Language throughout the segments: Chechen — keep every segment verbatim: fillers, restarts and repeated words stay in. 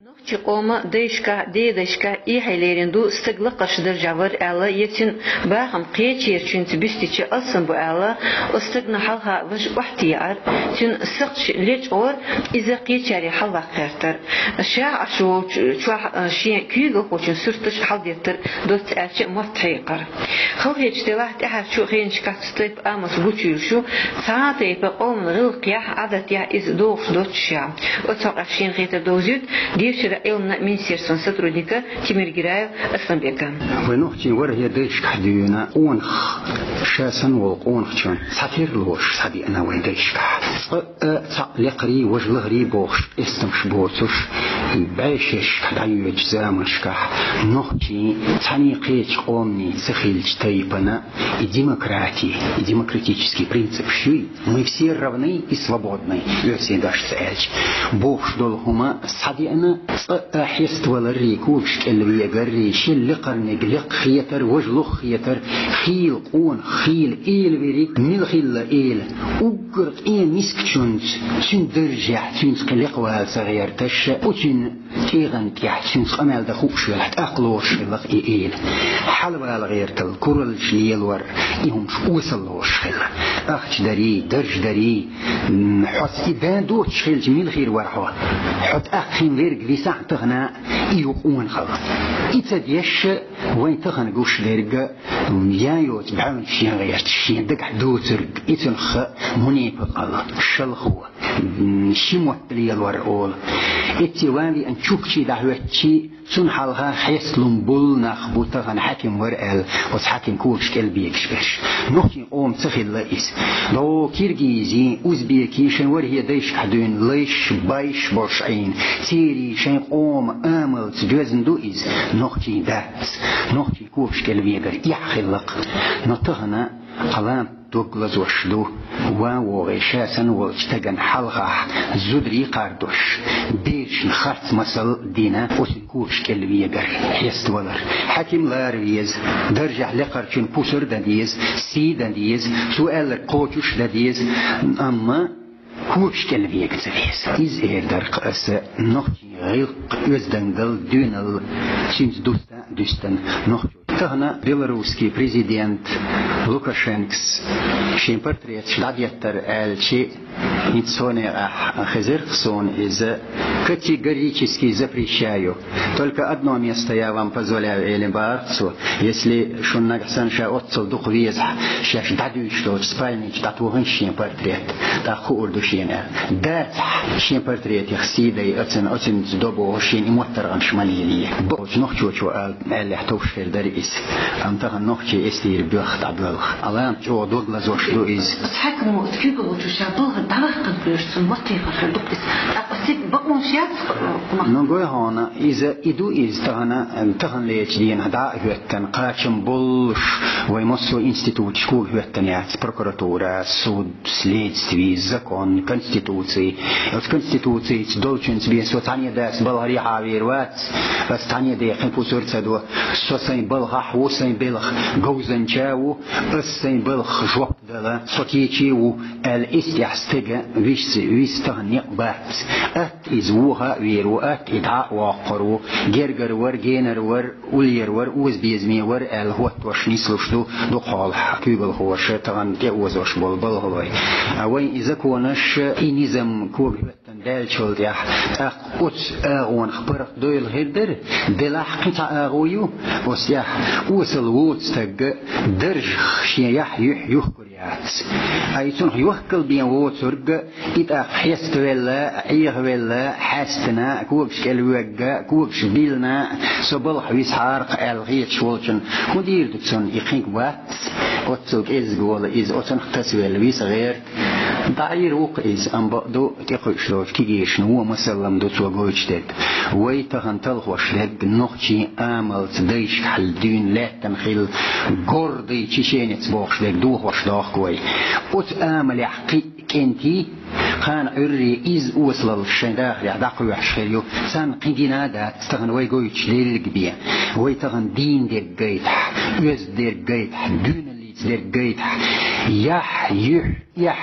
Нохчийн къоман дайшкахь, дедайшкахь эхь лерина ду стаг лакхарча даржехь вар аьлла, я цуьнан бахам кхечерчуьнца бистича алсам бу аьлла, оцу стагана хьалха важа охьатаьӀар, цуьнан сакхташ лечкъор, иза кхечаьрга хьалаваккха гӀертар. Ша Ӏаш волчу чохь шен куьйгалхочун суьрташ хьаладеттар, доцца аьлча, мотт хьекхар. Халахеташ делахь, тӀаьхьарчу хенашкахь цу тайпа амалш гучуйолуш ю, цхьа а тайпа къоман гӀиллакхехь, Ӏадатехь иза догӀуш доццушехь. Оцу хьокъехь шена хетар довзуьйту дийцаран Ӏилманан министерствон сотрудника Тимиргираев Асланбека. Вайн нохчийн ворхӀе дайшкахь дуьйна къонах, ша санна волу къонахчун цхьа тера лоруш схьадеана вайн дайшкахь. Цкъа а цхьаъ лекхарий, важа лахарий бохуш, къестамаш боцуш, бӀешерашкахь дӀайоьдучу заманашкахь нохчийн цхьаьний кхечу къоманийн ца хиллачу тайпана и демократия, и демократический принципаш юй, мы все равны и свободны, оьрсийн дашца аьлча, бохуш долу хӀума схьадеана, цкъа а хьеставаларрий, когаш кӀел вегаррий, шел лекхарниг лекха хетар, важа лоха хетар, хийла къонах, хийла эла верриг, мила хилла эла, уггар къен мискачунца, цуьнан даржехь, цуьнца кхин лекха вала ца гӀерташ, оцуьнан тӀегӀан тӀехь цуьнца къамел дан хууш велахь, тӀаккха лоруш хилла-кх и эла. Хьалавала гӀертал, кураллаш лелор, и хӀумаш осал лоруш хилла. Ахча дарий, дарж дарий, м, хьо и бен доцуш хилча, мила хир вара хьо? Хьо тӀаккха хин верг висахь а тахана, и ю къонахалла. И ца деш, вайн тахана гуш дерг, м, ян йоцу бӀаьвнаш ян гӀерташ, шен дагахь доцург, и цунах мунепакъалла, шалхо. М, ши мотт лелор олу. Эцци ван виъна чуккхачий дӀахӀоьттичий, цунна хьалха хьесталун болу нах бу тахана хьаькам вара аьлла, оцу хьаькам когаш кӀел бегаш берш. Нохчийн къоман ца хилла иза. ДӀо киргизийн, узбекийн шайн ворхӀе дайшкахь дуьйна лайш, байш болуш Ӏийна, церийн шайн къоман амалца доьзна ду иза, нохчийн дац. Нохчийн когаш кӀел вегар эхь хилла-кх. Но тахана Кхалам дог лазош ду, ван вогӀий ша санна волчу стагана хьалхахь зударий кхардош, берашна харц масал дина, оцуьнан когаш кӀел вегар, хьеставалар. Хьаькам лара веза, даржехь лекхарчун пусар дан деза, сий дан деза, цо аьлларг кхочуш дан деза, амма когаш кӀел вега ца веза. Иза эр дара-кх аса, нохчийн гӀиллакх, оьздангалла, доьналла, цуьнца дустан а дуьстина нохчо. Тахана белорусский президент Лукашенкос шен портреташ дӀадеттара аьлча, хӀинца цо некъахь хезира-кх суна иза, категорически запрещаю. Только одно место я вам позволяю, элира-кх цо. Если шуна нагахь санна ша оццул дукха везахь, шаьш дӀадуьйцуш долчу спальничу дӀатохийша шен портрет, тӀаккха хуур ду шена аьлла. Дацахь, шен портретех сий дай оцун, оцуьнца до бохуш шена и моттаргӀанаш ма лелае. Бохучу нохчочо ала, аьллехь товш хир дара иза. Амма тахана нохчий эстийра боьхна дӀабоьлху. Кхалам чӀогӀа дог лазош ду иза. Оцу хьаькамо оцу куьйгалхочо ша балхара дӀаваккхалла берш цунна мотт хьекхар хир ду-кх иза. ТӀаккха цига бакъонаш яц-кх, э, хӀума? Ну, гой хьуна, иза и ду иза тахана, таханлерчу дийнахь дӀа а хӀоьттина, кхачам боллуш, вайн массо а институташ кога хӀоьттина яц: прокуратура, суд, следстви, закон, конституци. Оцу конституцица долчуьнца бен со цхьаьна а дас балхара яхьа вийр вац, ас цхьаьна а де кхин пусар ца до. Со сайн балхахь ву, сайн белхан говзанча а ву, ас сайн балхах жоп дала со кече а ву, аьлла, эс тӀехь стеган вист, вист тахана некъ бац. Атта иза воха а вийр ву, атта и дӀа а воккхур ву, гергара вара, генара вара, уллера вара, озабезаме вара аьлла, хӀоттош нислуш ду дукхахьолахь куьйгалхоша, тахана тӀеозош болу балхалой. А вайн и законаш, и низам кога хӀоьттина даьллачул тӀаьхьа, тӀаккха оцу агӀонах паргӀат дойла хир дара, делахь кхин цхьа агӀо ю, оцу тӀехь осал воцу стаг даржах шен яхь юьхь юхкур яц. Ай, цунах йохкал бен воцург, и тӀаккха хьеставелла, Ӏехавелла, хьаьстина, когаш кӀел воьгга, когаш биллина, со балха висхьара-кх аьлла хеташ волчун хӀун дийр ду цунна, и кхин бац, оццул кӀезиг волу иза, оцунах тасавелла виса гӀерта. ДӀаийр ву-кх иза, амма бакъду, тӀекхуьуш долчу кегийрашна вон масаллам ду цо гойтуш дерг. Вай тахана талхош дерг нохчийн амалца дайшкахьла дуьйна лаьттана хилла, гордый чеченец бохуш дерг дохош дохку вай. Оцу амалехь кхин а кӀентий, кхана Ӏуьрре иза осалаллаш шайн дахарехь дӀакхоьхьуш хир ю, царна кхин гина а дац тахана вай гойтуш дерриг бен. Вай тахана дийна дерг гайтахь, оьзда дерг гайтахь, дуьйналлица дерг гайтахь, яхь, юьхь, эхь,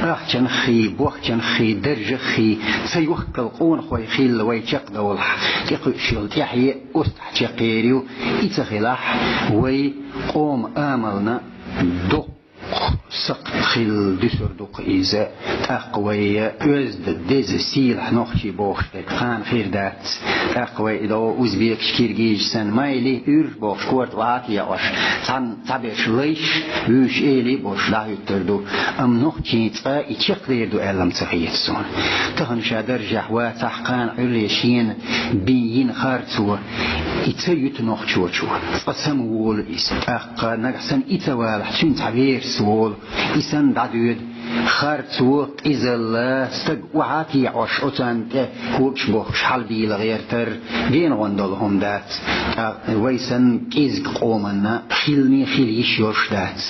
Ахчанхий, бохчанхий, даржахий, ца йохкал къонахой хилла вай чекхдовлахь, тӀекхуьуш йолу тӀаьхье устахь чекхъер ю, и ца хилахь, вай къоман амална доккха сакхт хилла дуьсур ду-кх иза, тӀаккха вай оьзда, деза, сийлахь нохчий бохуш дерг кхана хир дац. ТӀаккха вай и догӀу узбекаш, киргизаш санна, майли, уьр бохуш, корта вахьа а теӀош, цхьана цхьаберш лайш, вуьйш эли бохуш дӀахӀуьттур ду. Амма нохчийн цкъа и чекхдер ду аьлла-м ца хета суна. Тахана ша даржехь вацахь, кхана Ӏуьлле шена бен йина харцо, и ца юьту нохчочо, цкъа самаволу иза. ТӀаккха нагахь санна и ца валахь, цуьнан цхьа верас волу. И санна дӀадоьду. Харцо, къизалла, стаг охьа а теӀош, оцунна тӀе когаш бохкуш хьалабийла гӀертар, генахь долу хӀума дац. ТӀаккха вай санна кӀезиг къоманна хилане хила йиш йолуш дац.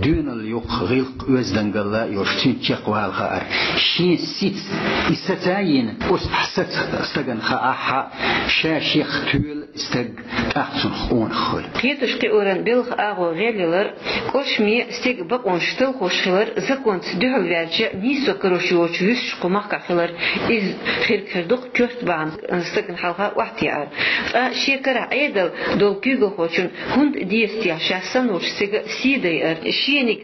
Доьналла юккъе гӀиллакх, оьздангалла а йолуш, цуьнца чекхвала хаар. Шен сица, и саца а йина, оцу саца стагана хаахь, ша шех тоьлу стаг, тӀаккха цунах къонах хуьлу. Кхеташ кхиоран белхан агӀо гӀелъялар, кӀоршаме стеган бакъонаш талхош хилар, законца дуьхьал ваьлча, нийсо карош йоцуш вуьсуш кху махкахь хилар, иза хирг хир ду-кх коьрта бахьана стагана хьалха охьатеӀар. Ткъа шен карахь Ӏедал долу куьйгалхочун хӀунда деза техьа ша санна волчу стеган сий дайар, шениг